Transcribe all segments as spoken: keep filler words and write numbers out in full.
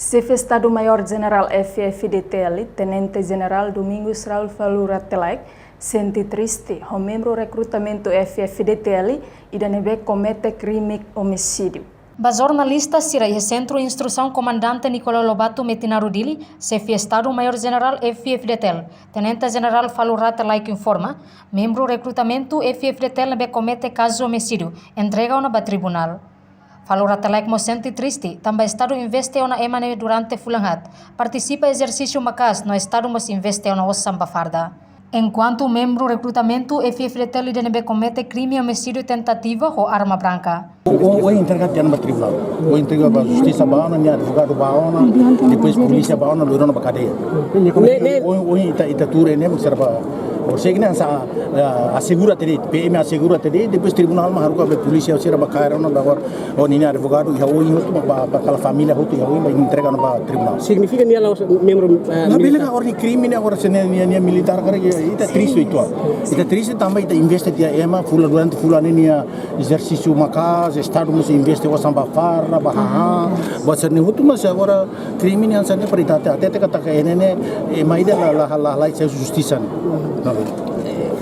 Xefe Estadu Maiór Jenerál F-FDTL, Tenente Jenerál Domingos Raul Falur Rate Laek, sente triste ho membru rekrutamentu F-FDTL ida ne'ebé komete krime omisídiu. Ba jornalista sira iha Sentru Instrusaun Komandante Nicolau Lobato Metinaro Dili, Xefe Estadu Maiór Jenerál F-FDTL, Tenente Jenerál Falur Rate Laek informa, membru rekrutamentu F-FDTL ne'ebé komete kazu omisídiu entrega ona ba tribunál. Falur Rate Laek mós sente triste, tanba Estadu investe ona ema ne'e durante fulan haat, partisipa ezersísiu maka'as no Estadu mós investe ona osan ba farda. Enkuantu membru rekrutamentu F-FDTL ida ne'ebé komete krime omisídiu tentativa ho arma branka. Ohin, ohin entrega tiha ona ba tribunál. Ohin entrega ba justisa ba ona, nia advogadu ba ona, depois polísia ba ona, lori ona ba kadeia. Ne'e, ne'e. Ohin, ohin ita, ita tuur ne'e mós serba. Orsida ne'e hanesan, eh, asegura tiha de'it, P M asegura tiha de'it, depois tribunál mak haruka be polísia sira ba kaer ona ba agora. Ho ninia advogadu iha oin hotu ba, ba kala família hotu iha oin ba entrega ona ba tribunál. Signifika nia la'ós membru, eh, militár? Labele ka, agora nia krime ne'e agora se nia, nia, nia militár karik, ita triste uitoan. Ita triste tanba ita investe tiha ema fulan durante fulan ne'e nia ezersísiu maka'as, Estadu mós investe osan ba farda, ba hahán, ba sira-ne'e hotu, mas agora krime ne'e hanesan ne'e para ita hatene, hatene katak ema ida la, la, la, la, la, justisa ne'e.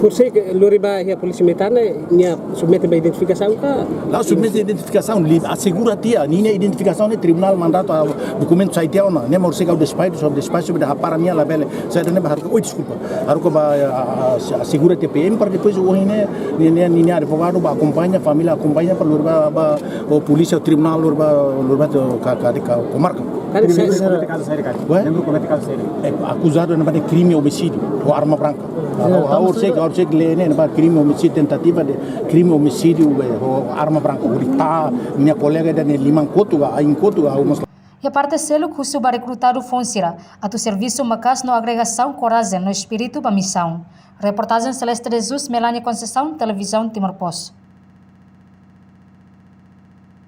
Horiseik lori ba iha polísia militár ne'e, nia submete ba identifikasaun ka? La submete identifikasaun, li-, asegura tiha, ninia identifikasaun ne'e tribunál mandatu, ah, dokumentu sai tiha ona, ne'e mak horiseik ha'u despaxu, só despaxu, bele hapara nia labele, sai tiha ne'e ba haruka, oi, deskulpa, haruka ba, ah, ah, asegura tiha P M para depois ohin ne'e, nia, nia, nia advogadu ba akompaña, família akompaña para lori ba, ba, ho polísia, tribunál, lori ba, lori ba to'o ka, ka, ka, komarka. Karik membru komete kazu saida karik? Ué? Membru komete kazu saida? Eh, akuzadu ne'ebé krime omisídiu ho arma branka. Ha'u, ha'u horiseik, ha'u horiseik lee ne'e, ne'ebé krime omisídiu, tentativa de krime omisídiu, eh, ho arma branka. Hodi tau nia kolega ida-ne'e liman kotuk ka, ain kotuk ka, ha'u mós. Iha parte seluk husu ba rekrutadu foun sira atu servisu maka'as no agregasaun korajen no espíritu ba misaun. Reportajen Celeste de Jesus, Melania Conceição, Televizaun Timor Post.